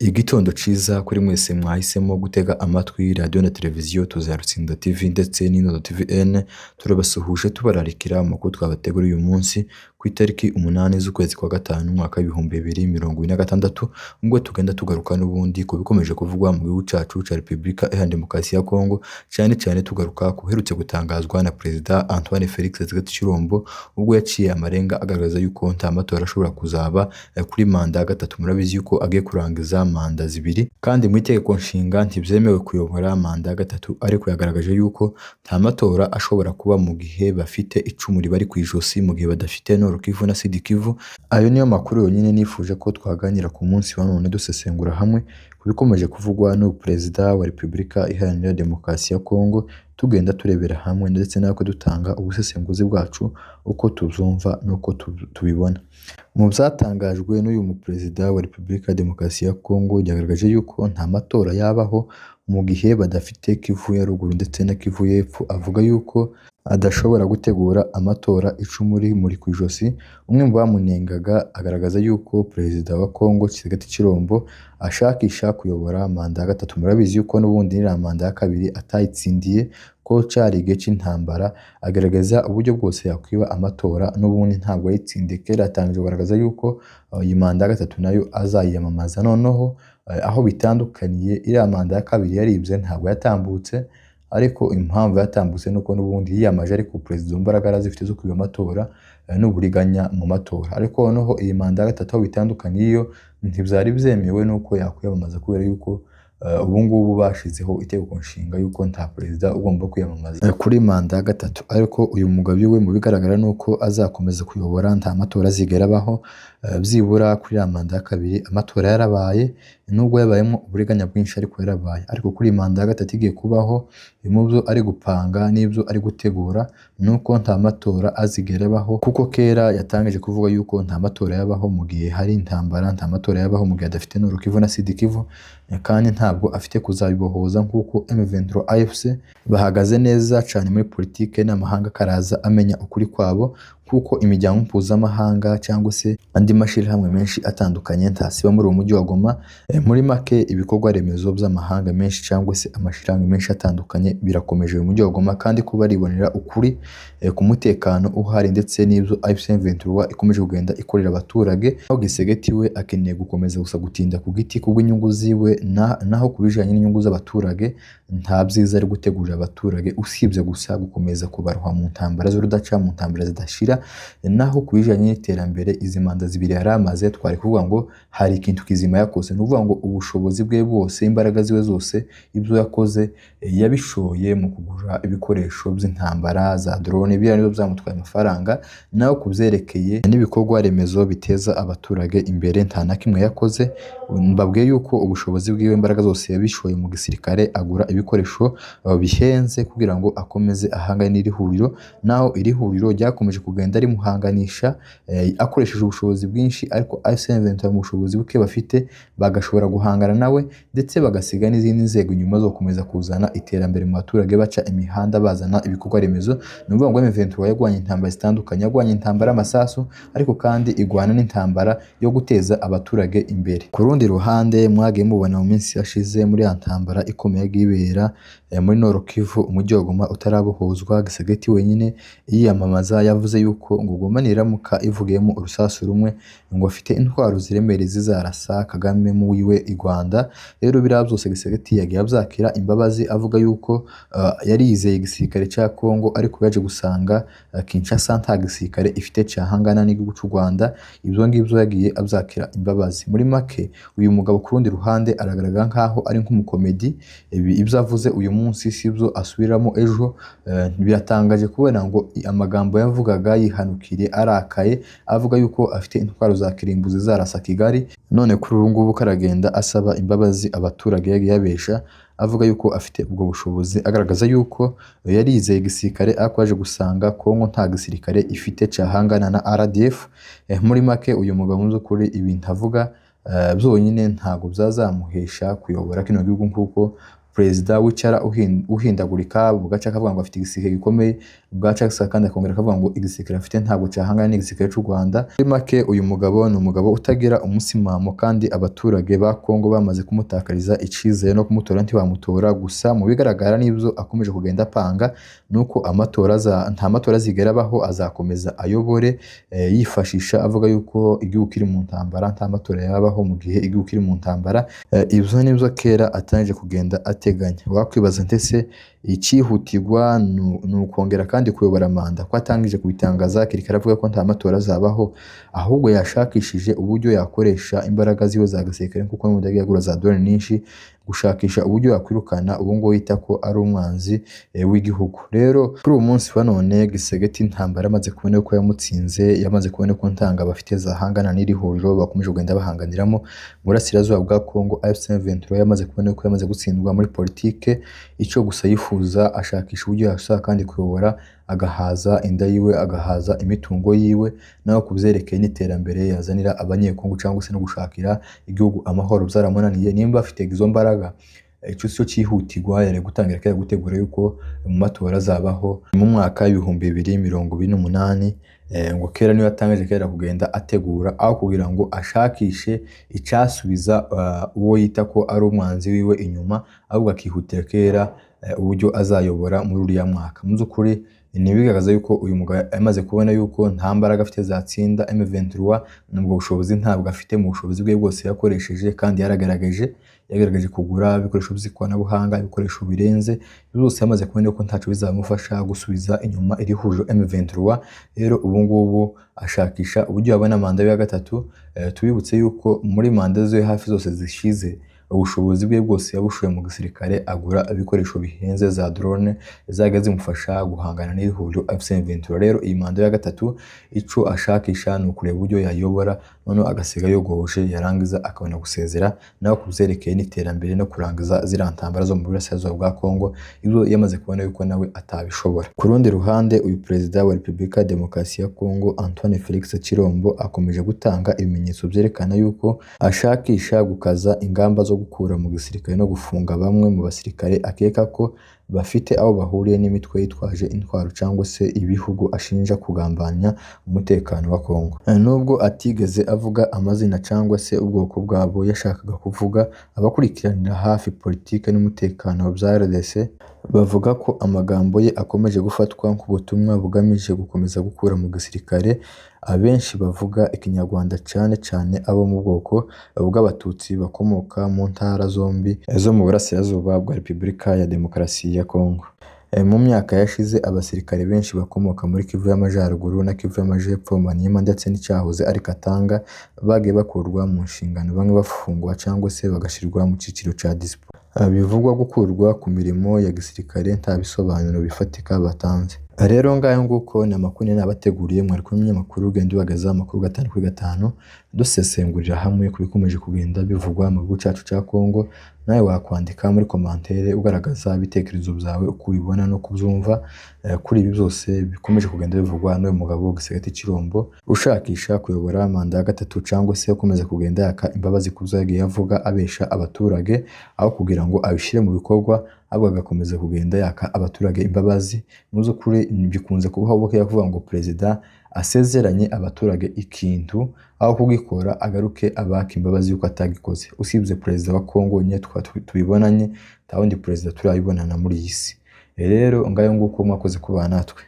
Igitondo ciza kuri mwese mwahisemo gutega amatwi radiyo na televiziyo Tuzarutsinda TV ndetse n'Indodo TV N, turabasuhuje tubararikira amakuru twabateguriye uyu munsi ku itariki 8 z'ukwezi kwa gatanu umwaka w'2026, ubwo tugenda tugaruka n'ubundi ku bikomeje kuvugwa mu gihugu cacu ca Repubulika Iharanira Demokarasi ya Kongo, cyane cyane tugaruka ku biherutse gutangazwa na Perezida Antoine Felix Tshisekedi Tshilombo, ubwo yaciye amarenga agaragaza yuko nta matora ashobora kuzaba kuri manda ya gatatu. Murabizi yuko agiye kurangiza manda zibiri, kandi mu itegeko nshinga ntibyemewe kuyobora manda ya gatatu, ariko yagaragaje yuko nta matora ashobora kuba mu gihe bafite icumu ribari ku ijosi, mu gihe badafite Nord Kivu na Sud Kivu. Ayo niyo makuru yonyine nifuje ko twaganira ku munsi wa none, dusesengura hamwe ku bikomeje kuvugwa n'ubu Perezida wa Repubulika Iharanira Demokarasi ya Kongo, tugenda turebera hamwe ndetse natwe dutanga ubusesenguzi bwacu uko tubyumva n'uko tubibona. Mu byatangajwe n'uyu muperezida wa Repubulika ya Demokarasi ya Kongo, yagaragaje yuko nta matora yabaho mu gihe badafite Kivu ya ruguru ndetse na Kivu y'epfo. Avuga yuko adashobora gutegura amatora icumu rimuri ku ijosi. Umwe mu bamunengaga agaragaza yuko Perezida wa Kongo Tshisekedi Tshilombo ashakisha kuyobora manda ya gatatu. Murabizi yuko n'ubundi iriya manda ya kabiri atayitsindiye, ko cari igihe c'intambara, agaragaza uburyo bwose yakwiba amatora, n'ubundi ntabwo yayitsindiye. Kera yatangiye kugaragaza yuko iyi manda ya gatatu nayo azayiyamamaza. Noneho aho bitandukaniye, iriya manda ya kabiri yaribye, ntabwo yatambutse, ariko impamvu yatambutse nuko n'ubundi yiyamaje, ariko perezida imbaraga arazifite zo kwiba amatora n'uburiganya mu matora. Ariko noneho iyi manda ya gatatu aho bitandukaniye, iyo ntibyari byemewe nuko yakwiyamamaza, kubera yuko ubu ngubu bashizeho itegeko nshinga yuko nta perezida ugomba kwiyamamaza kuri manda ya gatatu. Ariko uyu mugabo we mu bigaragara ni uko azakomeza kuyobora, nta matora azigera abaho. Byibura kuri ya manda ya kabiri amatora yarabaye, nubwo yabayemo uburiganya bwinshi, ariko yarabaye. Ariko kuri iyi manda ya gatatu igiye kubaho, mu byo ari gupanga n'ibyo ari gutegura ni uko nta matora azigera abaho, kuko kera yatangije kuvuga yuko nta matora yabaho mu gihe hari intambara, nta matora yabaho mu gihe adafite Nord Kivu na Sud Kivu, kandi ntabwo afite kuzabibohoza, nk'uko M23 AFC bahagaze neza cyane muri politike n'amahanga karaza amenya ukuri kwabo, kuko imiryango mpuzamahanga cyangwa se andi mashyirahamwe menshi atandukanye ntasiba muri uwo mujyi wa Goma. Muri make ibikorwa remezo by'amahanga menshi cyangwa se amashyirahamwe menshi atandukanye birakomeje mu mujyi wa Goma, kandi ko baribonera ukuri ku mutekano uhari ndetse n'ibyo AFC M23 ikomeje kugenda ikorera abaturage. Aho Tshisekedi we akeneye gukomeza gusa gutinda ku giti kubw'inyungu ziwe, naho ku bijanye n'inyungu z'abaturage nta byiza ari gutegurira abaturage, usibye gusa gukomeza kubaroha mu ntambara z'urudaca, mu ntambara zidashira. Naho ku bijanye n'iterambere, izi manda zibiri yari amaze, twari kuvuga ngo hari ikintu kizima yakoze. Ni ukuvuga ngo ubushobozi bwe bwose, imbaraga ziwe zose, ibyo yakoze yabishoye mu kugura ibikoresho by'intambara za drone, biriya nibyo byamutwaye amafaranga. Naho ku byerekeye n'ibikorwa remezo biteza abaturage imbere nta na kimwe yakoze. Mbabwiye yuko ubushobozi bwiwe, imbaraga zose yabishoye mu gisirikare, agura ibikoresho bihenze kugira ngo akomeze ahangane n'iri huriro. Naho iri huriro ryakomeje kugenda rimuhanganisha akoresheje ubushobozi bwinshi, ariko AFC M23 mu bushobozi buke bafite bagashobora guhangana nawe, ndetse bagasiga n'izindi nzego inyuma zo gukomeza kuzana iterambere mu baturage, baca imihanda, bazana ibikorwa remezo. Ni ukuvuga ngo M23 yarwanye intambara zitandukanye, yarwanye intambara y'amasasu, ariko kandi igwana n'intambara yo guteza abaturage imbere. Ku rundi ruhande, mwagiye mubona mu minsi yashize muri ya ntambara ikomeye yagiye ibera muri Nord Kivu, umujyi wa Goma utarabohozwa, Tshisekedi wenyine yiyamamaza yavuze yuko ngo Goma niramuka ivugiyemo urusasu rumwe, ngo afite intwaro ziremereye zizarasa Kagame mu wiwe i Rwanda. Rero biriya byose Tshisekedi yagiye abyakira imbabazi, avuga yuko yari yizeye igisirikare cya Kongo, ariko yaje gusanga Kinshasa nta gisirikare ifite cyahangana n'igihugu cy'u Rwanda. Ibyo ngibyo yagiye abyakira imbabazi. Muri make uyu mugabo ku rundi ruhande aragaragara nkaho ari nk'umukomedi. Ibyo avuze uyu munsi si byo asubiramo ejo. Biratangaje kubona ngo amagambo yavugaga yihanukiriye, arakaye, avuga yuko afite intwaro za kirimbuzi zarasa Kigali, none kuri ubu ngubu karagenda asaba imbabazi abaturage yagiye yabesha, avuga yuko afite ubwo bushobozi, agaragaza yuko yari yizeye igisirikare, ariko yaje gusanga Kongo nta gisirikare ifite cyahangana na RDF. Muri make uyu mugabo mu by'ukuri ibintu avuga byonyine ntabwo byazamuhesha kuyobora kino gihugu, nk'uko perezida wicara uhindagurika bugaca akavuga ngo afite igisirikare gikomeye, Bwaca kandi akongera akavuga ngo igisirikare afite ntabwo cyahangana n'igisirikare cy'u Rwanda. Muri make uyu mugabo ni umugabo utagira umusimamo, kandi abaturage ba Kongo bamaze kumutakariza icizere no kumutora ntibamutora. Gusa mu bigaragara n'ibyo akomeje kugenda apanga nuko amatora nta matora azigera abaho, azakomeza ayobore yifashisha avuga yuko igihugu kiri mu ntambara, nta matora yabaho mu gihe igihugu kiri mu ntambara. Ibyo nibyo kera atangije kugenda ateganya. Wakwibaza ndetse icyihutirwa ni ukongera kandi kuyobora manda, ko atangije kubitangaza hakiri kare avuga ko nta matora azabaho, ahubwo yashakishije uburyo yakoresha imbaraga ziwe za gisirikare, kuko n'ubundi yagiye agura za drone nyinshi, gushakisha uburyo yakwirukana uwo nguwo yita ko ari umwanzi w'igihugu. Rero kuri uyu munsi wa none Gisegeti intambara yamaze kubona ko yamutsinze, yamaze kubona ko ntanga bafite zahangana n'iri huriro bakomeje kugenda bahanganiramo mu burasirazuba bwa Kongo. AFC M23 yamaze kubona ko yamaze gutsindwa muri politike, icyo gusa yifuza ashakisha uburyo yashaka kandi kuyobora, agahaza inda yiwe, agahaza imitungo yiwe, naho ku byerekeye n'iterambere yazanira abanyekongo cyangwa se no gushakira igihugu amahoro byaramunaniye. Nimba afite izo mbaraga, icyo cyo cyihutirwa yari gutangira kera gutegura yuko mu matora azabaho mu mwaka w'2028. Ngo kera niyo yatangaje kera kugenda ategura, aho kugira ngo ashakishe icyasubiza uwo yita ko ari umwanzi wiwe inyuma, ahubwo akihutira kera uburyo azayobora muri uriya mwaka. Mu by'ukuri ni ibigaragaza yuko uyu mugabo yamaze kubona yuko nta mbaraga afite zatsinda M23, nubwo bushobozi ntabwo afite. Mu bushobozi bwe bwose yakoresheje kandi yagaragaje kugura ibikoresho by'ikoranabuhanga, ibikoresho birenze byose, yamaze kubona ko ntacyo bizamufasha gusubiza inyuma iri huriro M23. Rero ubu ngubu ashakisha uburyo yabona manda ya gatatu. Tubibutse yuko muri manda ze hafi zose zishize, ubushobozi bwe bwose yabushoye mu gisirikare, agura ibikoresho bihenze za drone zajya zimufasha guhangana n'iri huriro AFC M23. Rero iyi manda ya gatatu icyo ashakisha ni ukureba uburyo yayobora, noneho agasiga yogoje, yarangiza akabona gusezera. Naho ku byerekeye n'iterambere no kurangiza ziriya ntambara zo mu burasirazuba bwa Kongo, ibyo yamaze kubona yuko nawe atabishobora. Ku rundi ruhande, uyu perezida wa Repubulika ya Demokarasi ya Kongo Antoine Felix Tshilombo akomeje gutanga ibimenyetso byerekana yuko ashakisha gukaza ingamba zo gukura mu gisirikare no gufunga bamwe mu basirikare akeka ko bafite aho bahuriye n'imitwe yitwaje intwaro cyangwa se ibihugu ashinja kugambanya umutekano wa Kongo. Nubwo atigeze avuga amazina cyangwa se ubwoko bwabo yashakaga kuvuga, abakurikiranira hafi politike n'umutekano bya RDC bavuga ko amagambo ye akomeje gufatwa nk'ubutumwa bugamije gukomeza gukura mu gisirikare abenshi bavuga Ikinyarwanda, cyane cyane abo mu bwoko bw'Abatutsi bakomoka mu ntara zombi zo mu burasirazuba bwa Repubulika ya Demokarasi ya Kongo. Mu myaka yashize abasirikare benshi bakomoka muri Kivu y'Amajyaruguru na Kivu y'Amajyepfo, Maniema ndetse n'icyahoze ari Katanga bagiye bakurwa mu nshingano, bamwe bafungwa cyangwa se bagashyirwa mu cyiciro cya dispo. Bivugwa gukurwa ku mirimo ya gisirikare nta bisobanuro bifatika batanze. Rero ngayo nguko ni amakuru nabateguriye, mwari kumwe n'umunyamakuru ugenda ubagaza amakuru 5 kuri 5, dusesengurira hamwe ku bikomeje kugenda bivugwa mu gihugu cyacu cya Kongo. Nawe wakwandika muri komantere ugaragaza ibitekerezo byawe uko ubibona no kubyumva kuri ibi byose bikomeje kugenda bivugwa n'uyu mugabo Gisegeti Tshilombo ushakisha kuyobora manda ya gatatu, cyangwa se ukomeza kugenda yaka imbabazi ku byo yagiye avuga abesha abaturage, aho kugira ngo abishyire mu bikorwa ahubwo agakomeza kugenda yaka abaturage imbabazi. Mu by'ukuri bikunze kubaho bukeya kuvuga ngo perezida asezeranye abaturage ikintu, aho kugikora agaruke abaka imbabazi yuko atagikoze. Usibye perezida wa Kongo nyine tubibonanye, nta wundi perezida turabibonana muri iyi si. Rero ngayo nguko, mwakoze kubana natwe.